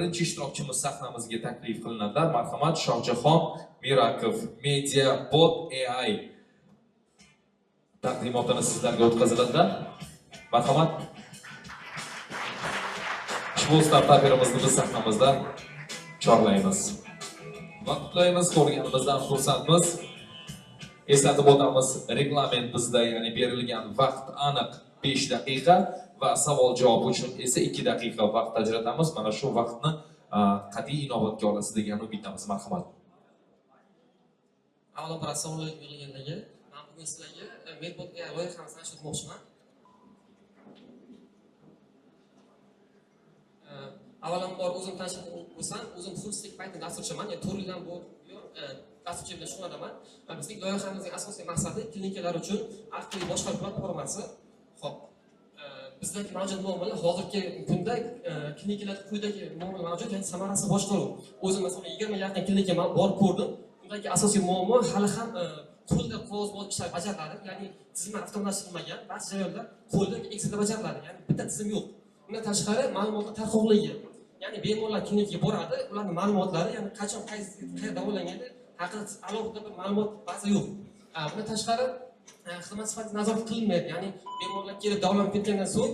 Birinchi ishtirokchimiz sahnamizga taklif qilinadilar. Marhamat, Shohjahon Mirakov, Media Bot AI taqdimotini sizlarga o'tkaziladilar. Marhamat. Ushbu startaperimizni biz sahnamizda chorlaymiz va qutlaymiz, ko'rganimizdan xursandmiz. Eslatib o'tamiz, reglament bizda, ya'ni berilgan vaqt aniq 5 daqiqa va savol javob uchun esa 2 daqiqa vaqt ajratamiz. Mana shu vaqtni qat'iy inobatga olasiz degan umiddamiz. Marhamat. Avvalambor, assalomu alaykum yig'ilganlarga. Man bugun sizlarga Medbot AI loyihasini tanishtirmoqchiman. Avvalambor o'zim tanishtirib o'tsam, o'zim full stack Python dasturchiman, ya'ni 4 yildan buyon dasturchilik bilan shug'ullanaman. Va bizning loyihamizning asosiy maqsadi klinikalar uchun aqliy boshqaruv platformasi. Xo'p, bizdagi mavjud muammolar hozirgi kunda klinikalarda quyidagi muammolar mavjud, ya'ni samarasiz boshqaruv. O'zim masalan 20 yaqin klinika man borib ko'rdim. Undagi asosiy muammo hali ham qo'lda qog'ozbozlik ishlar bajariladi, ya'ni tizimlar avtomatlashtirilmagan, ba'zi jarayonlar qo'lda Excelda bajariladi, ya'ni bitta tizim yo'q. Undan tashqari ma'lumotlar tarqoqligi, ya'ni bemorlar klinikaga boradi, ularning ma'lumotlari, ya'ni qachon qaysi qayerda davolangani haqida alohida bir ma'lumot baza yo'q. Bundan tashqari xizmat sifati nazorat qilinmaydi, ya'ni bemorlar kelib davolanib ketgandan so'ng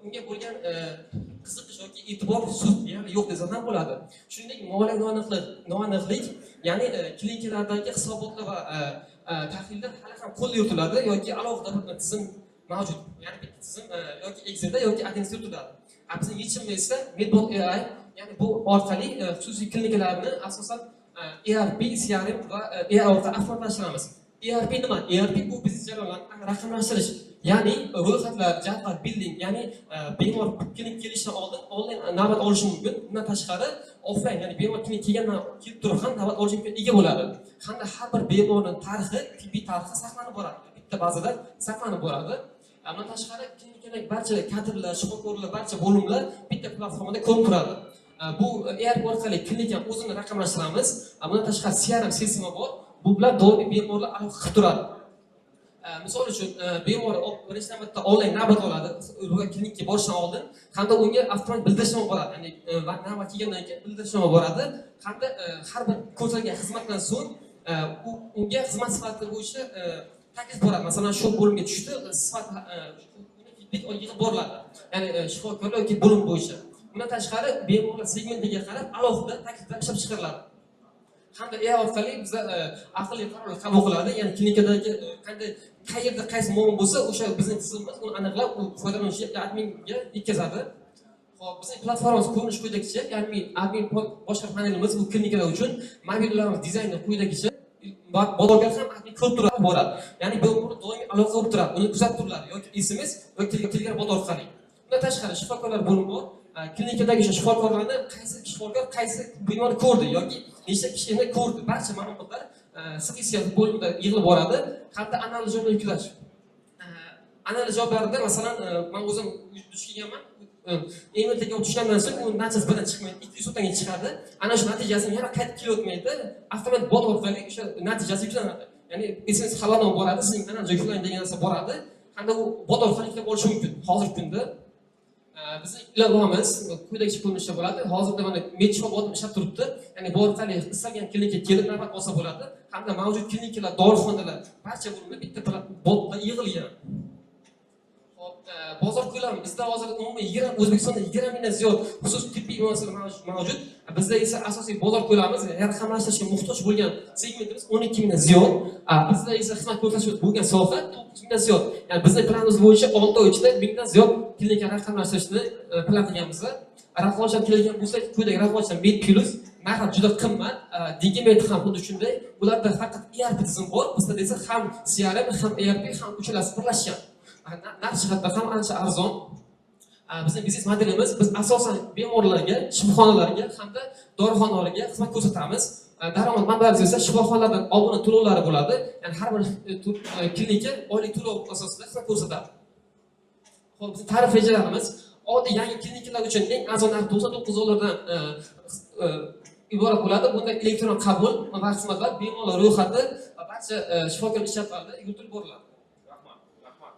unga bo'lgan qiziqish yoki e'tibor sust, ya'ni yo'q desa ham bo'ladi. Shuningdek, moliyaviy noaniqlik, ya'ni klinikalardagi hisobotlar va tahlillar hali ham qo'lda yuritiladi yoki alohida bir tizim mavjud, ya'ni bitta tizim yoki Excelda yoki 1S'da yuritiladi. Bizning yechimimiz esa Medbot AI, ya'ni bu orqali xususiy klinikalarni asosan ERP, CRM va AI orqali avtomatlashtiramiz. ERP nima? ERP bu biznes jarayonlarini raqamlashtirish, ya'ni ro'yxatlar, jadval, billing, ya'ni bemor klinik kelishidan oldin onlayn navbat olishi mumkin. Bundan tashqari offline, ya'ni bemor klinik kelgandan kelib turib ham navbat olish imkoniga ega bo'ladi. Hamda har bir bemorning tarixi, tibbiy tarixi saqlanib boradi. Bitta bazada saqlanib boradi. Bundan tashqari klinikadagi barcha kadrlar, shifokorlar, barcha bo'limlar bitta platformada ko'rinib turadi. Bu ERP orqali klinikani o'zini raqamlashtiramiz. Bundan tashqari CRM sistema bor. Bu bilan doimiy bemorlar aloqa qilib turadi. Misol uchun bemor birinchi navbatda onlayn navbat oladi, klinikaga borishdan oldin hamda unga avtomatik bildirishnoma boradi. Ya'ni navbat kelgandan keyin bildirishnoma boradi hamda har bir ko'rsatilgan xizmatdan so'ng unga xizmat sifati bo'yicha taklif boradi. Masalan, shu bo'limga tushdi, sifat feedback yig'ib boriladi. Ya'ni shifokorlar yoki bo'lim bo'yicha. Bundan tashqari bemorlar segmentiga qarab alohida takliflar ishlab chiqariladi. Hamda AI orqali bizlar aqlli qarorlar qabul qiladi. Ya'ni klinikadagi qanday, qayerda qaysi muammo bo'lsa, o'sha bizning tizimimiz uni aniqlab, u foydalanuvchiga, adminga yetkazadi. Xo'p, bizning platformamiz ko'rinishi quyidagicha, ya'ni admin boshqaruv panelimiz bu klinikalar uchun mobillarimiz dizayni quyidagicha. Bozorga ham admin ko'rib turadi, boradi. Ya'ni bemor doimiy aloqa bo'lib turadi, uni kuzatib turiladi yoki SMS yoki Telegram bot orqali. Bundan tashqari shifokorlar bo'limi bor. Klinikadagi o'sha shifokorlarni qaysi shifokor qaysi bemorni ko'rdi yoki nechta kishini ko'rdi, barcha ma'lumotlar statistika bo'limida yig'ilib boradi hamda analiz javoblar yuklash. Analiz javoblarida masalan, men o'zim duch kelganman. MRTga tushgandan so'ng u natijasi birdan chiqmaydi, 200 soatdan keyin chiqadi. Ana shu natijasini yana qaytib kelayotmaydi. Avtomatik bot orqali o'sha natijasi yuklanadi. Ya'ni SMS xabarnoma boradi, sizning analiz yuklang degan narsa boradi. Hamda u bot orqali yuklab olish mumkin hozirgi kunda. Bizning ilovamiz quyidagicha ko'rinishda bo'ladi. Hozirda mana Medshop botim ishlab turibdi. Ya'ni bu orqali istalgan klinikaga kelib navbat olsa bo'ladi. Hamda mavjud klinikalar, dorixonalar barcha bo'limlar bitta botda yig'ilgan. Xo'p, bozor ko'lami bizda hozir umumiy O'zbekistonda 20 mingdan ziyod xususiy tibbiy muassasalar mavjud. Bizda esa asosiy bozor ko'lamimiz raqamlashtirishga muhtoj bo'lgan segmentimiz 12 mingdan ziyod. Bizda esa xizmat ko'rsatish bo'lgan soha 9 mingdan ziyod. Ya'ni bizning planimiz bo'yicha 6 oy ichida mingdan ziyod klinika raqamlashtirishni plan qilganmiz. Raqamlashtirib kelgan bo'lsak, quyidagi raqamlashtirgan Med Plus narxi juda qimmat. Digimed ham xuddi shunday. Ularda faqat ERP tizim bor. Bizda esa ham CRM, ham ERP, ham uchalasi birlashgan. Narx jihatdan ham ancha arzon. Bizning biznes modelimiz, biz asosan bemorlarga, shifoxonalarga hamda dorixonalarga xizmat ko'rsatamiz. Daromad manbamiz esa shifoxonalardan obuna to'lovlari bo'ladi. Ya'ni har bir klinika oylik to'lov asosida xizmat ko'rsatadi. Xo'p, bizning tarif rejalarimiz oddiy yangi klinikalar uchun eng arzon narx 99 dollardan iborat bo'ladi. Bunda elektron qabul va xizmatlar, bemorlar ro'yxati va barcha shifokor ish jadvalida yuritilib boriladi. Rahmat, rahmat.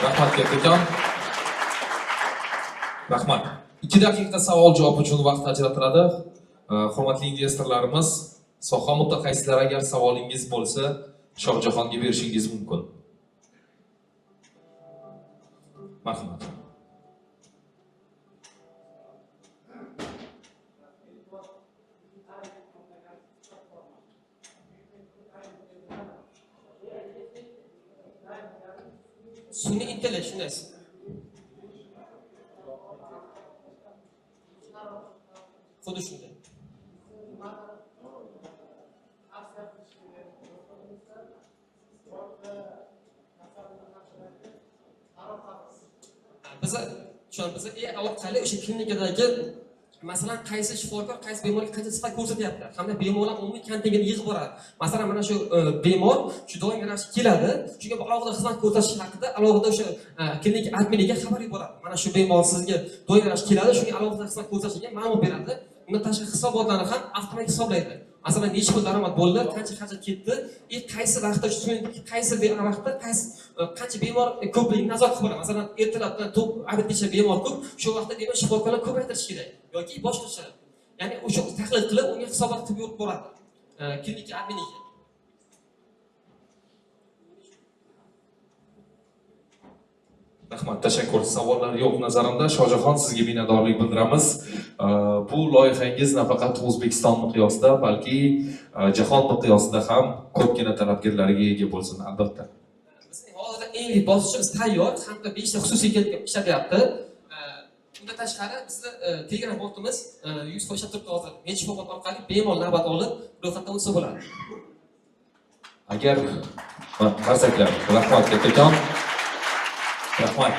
Rahmat kattakon. Rahmat. 2 daqiqa savol javob uchun vaqt ajratiladi. Hurmatli investorlarimiz, soha mutaxassislari, agar savolingiz bo'lsa, Shohjahonga berishingiz mumkin. Marhamat. Sun'iy intellekt shunday. Xuddi shunday. Biza tushunamiz, biza AI orqali o'sha klinikadagi, masalan, qaysi shifokor qaysi bemorga qancha sifat ko'rsatyapti hamda bemorlar umumiy kontingentini yig'ib boradi. Masalan, mana shu bemor shu doimiy ravishda keladi, shunga alohida xizmat ko'rsatish haqida alohida o'sha klinika adminiga xabar yuboradi. Mana shu bemor sizga doimiy ravishda keladi, shunga alohida xizmat ko'rsatishiga ma'lumot beradi. Undan tashqari hisobotlarni ham avtomatik hisoblaydi. Masalan, necha pul daromad bo'ldi, qancha xarajat ketdi, и qaysi vaqtda shu qaysi vaqtda qaysi qancha bemor ko'pligini nazorat qilib boradi. Masalan, ertalabdan to'p обед gacha bemor ko'p, shu vaqtda demak shifokorlar ko'paytirish kerak yoki boshqacha. Ya'ni o'sha tahlil qilib, unga hisobot qilib yurib boradi. Klinika adminiga. Rahmat, tashakkur. Savollar yo'q nazarimda. Shohjahon, sizga minnatdorlik bildiramiz. Bu loyihangiz nafaqat O'zbekiston miqyosida, balki jahon miqyosida ham ko'pgina talabgorlarga ega bo'lsin, albatta. Bizning hozirda MVP bosqichimiz tayyor, hamda 5 ta xususiy klinika ishlatyapti. Undan tashqari bizni Telegram botimiz 100% ishlab turibdi hozir. Necha bot orqali bemalol navbat olib, ro'yxatdan o'tsa bo'ladi. Agar qarsaklar, rahmat kattakon. Rahmat.